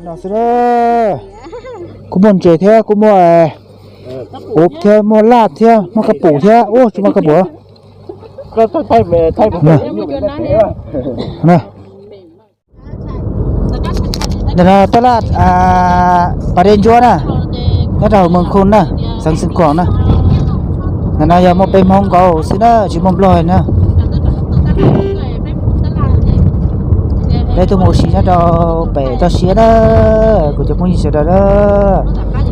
No xwb na, kuj muaj ntses thiab, kuj muaj ub thiab, muaj laj thiab, muaj kab pum thiab. Ub, tsis muaj kab pum. Ntawm no taj laj pas dej ntsuab na, nyob rau Moos Khum na, xeev Xeev Khuam na. Ntawm no yog muaj peb Hmoob nkaus xwb na, tsis muaj Nplog na. Peb tuaj mus ua si nyob rau pem toj siab na, kuv cov phooj ywg sawv daws na.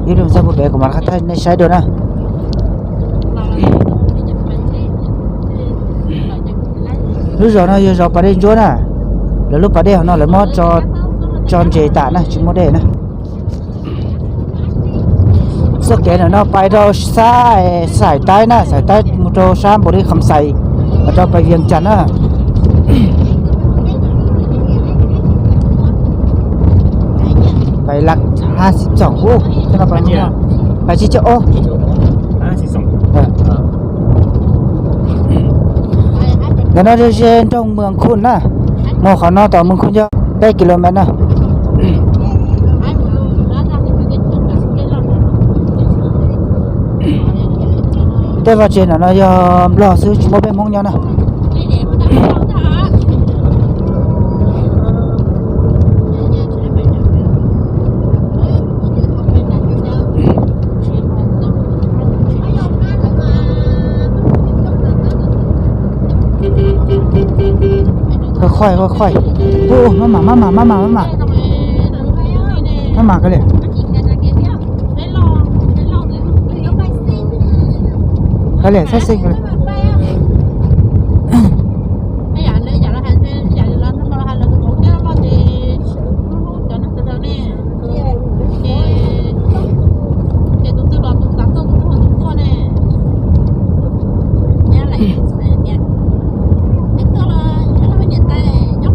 Ib pliag txog puag pem kuv mam li qhia nej saib dua na. Lub zos no yog zos pas dej ntsuab na. Lawv lub pas dej hauv no lawv muab tso ntses tas na, tsis muaj dej na. Txoj kev ntawm no pais rau sab Xais Taib na, Xais Taib mus rau sab Npaus Lis Kham Xais, rau pais Vias Cas na. Pais laj hab xib txoom ub, pais tsis coj ub. Ntawm no ze nroog Moos Khum na, mus qhov no tom Moos Khum yog peb kilomet na. Tej vaj tsev ntawm no yog Nplog xwb, tsis muaj peb Hmoob nyob na. Khuaj khuaj khuaj. Ub, maj mam maj mam maj mam maj mam. Maj mam kawg li. Kawg li, sab xeeb kawg li.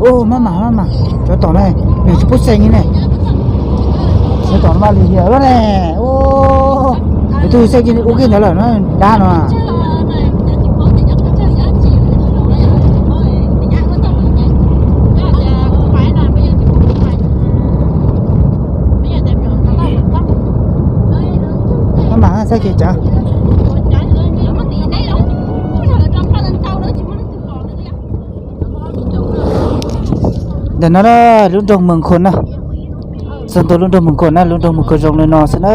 Ub, maj mam maj mam, cov tom ne, nws tsis pub xeeb li ne. Cov tom no mas lim hiam lawm ne. Ub, yus twb xeeb ua kiag ntawd lawm no, dab no. Maj mam saib kev tsav. Ntawm no na, lub nroog Moos Khum na. Txog ntua lub nroog Moos Khum na, lub nroog Moos Khum zoo li no xwb na.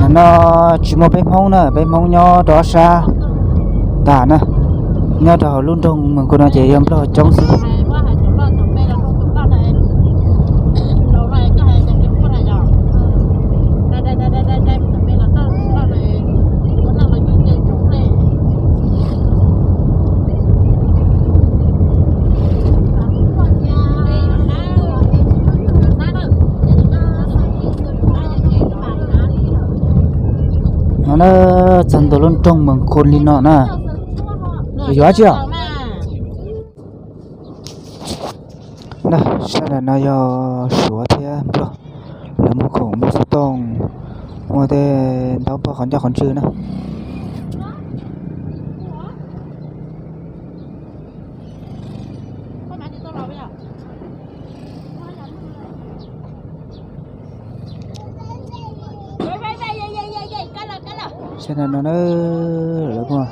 Ntawm no tsis muaj peb Hmoob na, peb Hmoob nyob rau ob sab tas na. Nyob rau hauv lub nroog Moos Khum no ces yog Nplog coob xwb. No na, txog ntua lub nroog Moos Khum li no na. Yuav tsis os? Na, sab ntawm no yog Suav thiab Nplog, lawv muag khoom muag xov tooj, muag tej ntaub poj qhov ncauj qhov ntswg na. Sab ntawm no na, lawv muag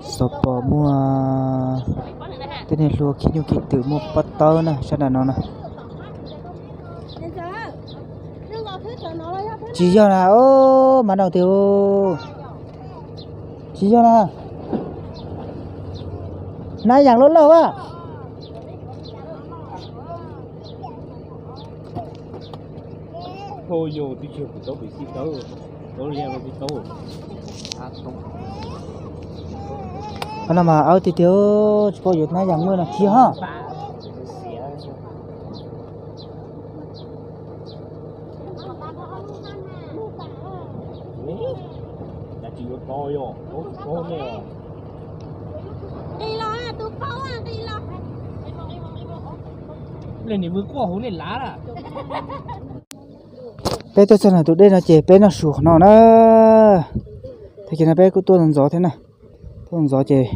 xov pos, muag tej niag hlua khib nyuj khib twm, muaj pob tawb na, sab ntawm no na. Tsis yog na, o, mas no tiag. Tsis yog na. Nab yas loj loj a. Qhov no mas awb tiag tiag, tsis paub yuav nab yas muaj no tsis yog. Peb tuaj txog ntawm tus dej no ces peb noj su qhov no na. Tag kis no peb kuj tuaj ntxov thiab na. Tuaj ntxov ces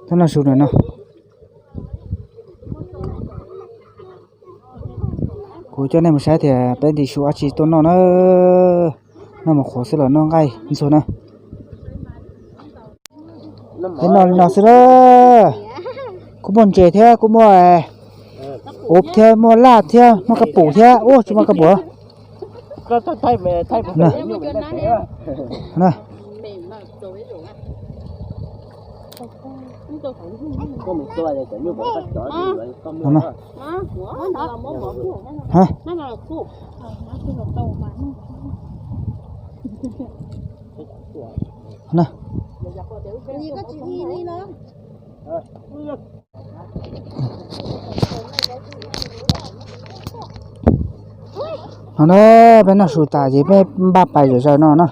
tuaj noj su ntawm no. Kuv coj nej mus saib tias peb ntim su dab tsi tuaj noj na. Noj mov qhuav xwb los noj nqaij ntxuag na. Peb noj li no xwb na. Kuj muaj ntses thiab kuj muaj ub thiab muaj laj thiab muaj kab pum thiab. Ub, tsis muaj kab pum. No na, peb noj su tas ces peb npaj pais zom zaws no na.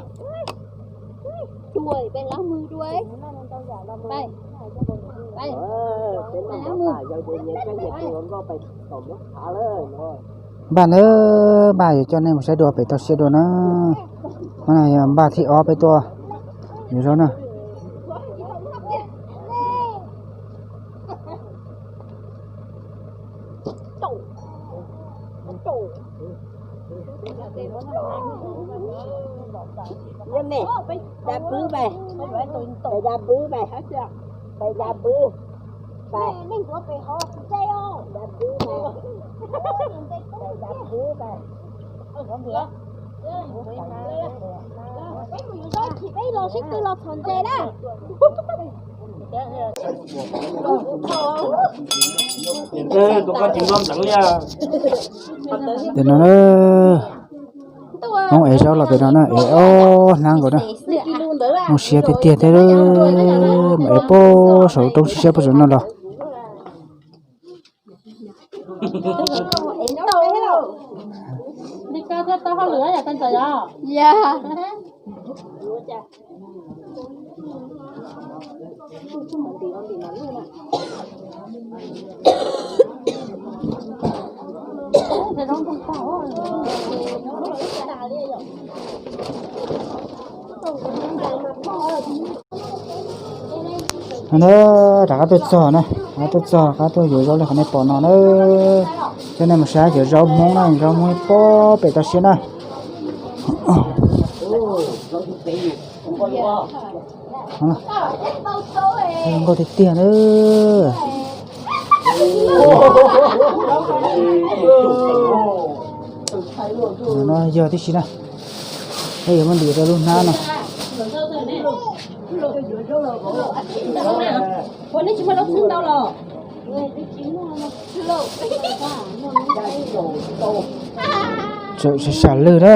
Npaj na, npaj yuav coj nej mus saib dua pem toj siab dua na. Npaj thib ob peb tuaj yuav zaub na. Pem no na, Hmoob ev zaub los pem no na, ev ob hnab nkaus na. Muaj siab tiag tiag thiab, mas ev puag saum roob siab siab puag saum no los. Rov qab tuaj txog na, rov qab tuaj txog, rov qab tuaj yuav zaub li qhov nej pom no na. Coj nej mus saib cov zaub Hmoob na, zaub Hmoob puag pem toj siab na. Zoo nkauj tiag tiag na. No yog tib si na. Peb yuav muab ntim rau lub hnab no. Sam lwj na,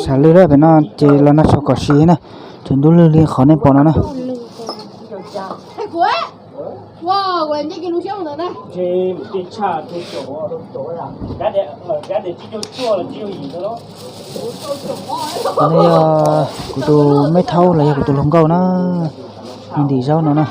sam lwj na, pem no ces los nag tshauv kom si na. Tseem ntuj lwg li qhov nej pom no na. No yog kuv tus meb thaub los yog kuv tus hluas nkauj na, nws ntim zaub no na.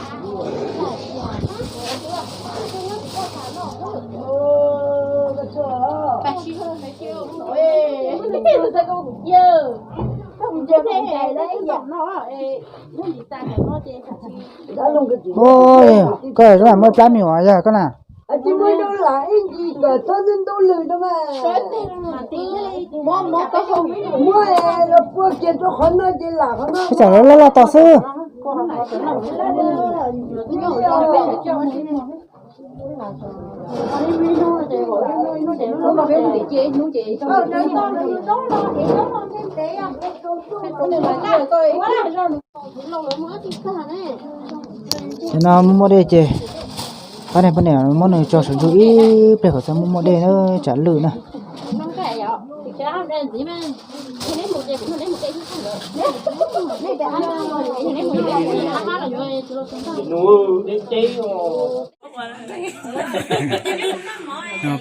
Koj zoo muaj plab me nyuam yog koj na. Ib tsam loj loj tos xwb. Tam no muaj muaj dej ces pab niag poj niam muab nws tso saum ntuj ib pliag kom txhob muaj muaj dej na, tsam lwj na.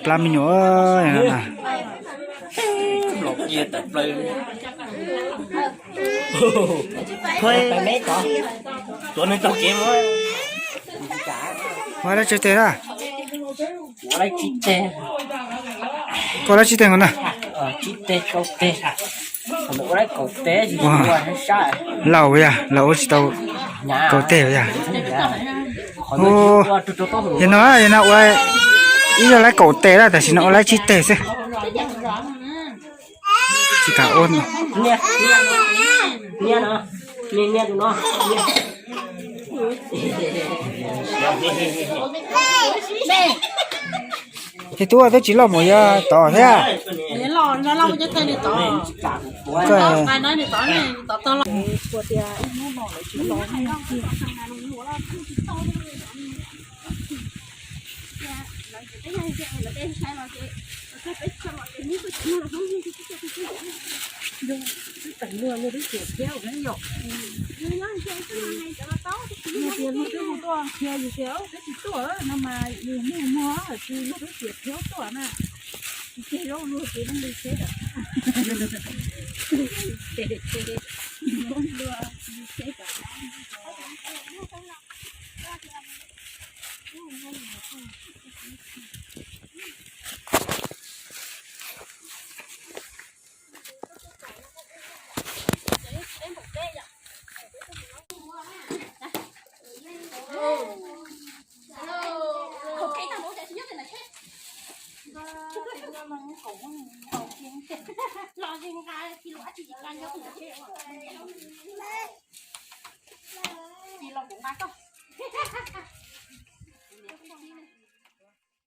Plab me nyuam, los Cia tawm plaws. Tuav nws taug kev mus. Ua dab tsi tes na? Ua dab tsi tes? Koj dab tsi tes nkaus na? Ua dab tsi tes? Laus yog laus ua tsis tau kaum teg yog. Yog no, yog no ua ib zaug laib kaum tes na, tam sim no ua laib tsib teg xwb. Tsis kam ua. Ces tub twb tsis loj mus yuav tod thiab. Tias luag twb mus tuaj qhia yus tias twb tsis tuaj no mas yus mus muag tsis luag twb tias qhia tuaj na. Tsis tseg zaub luag ces leej li seb. Ces ces luag li seb.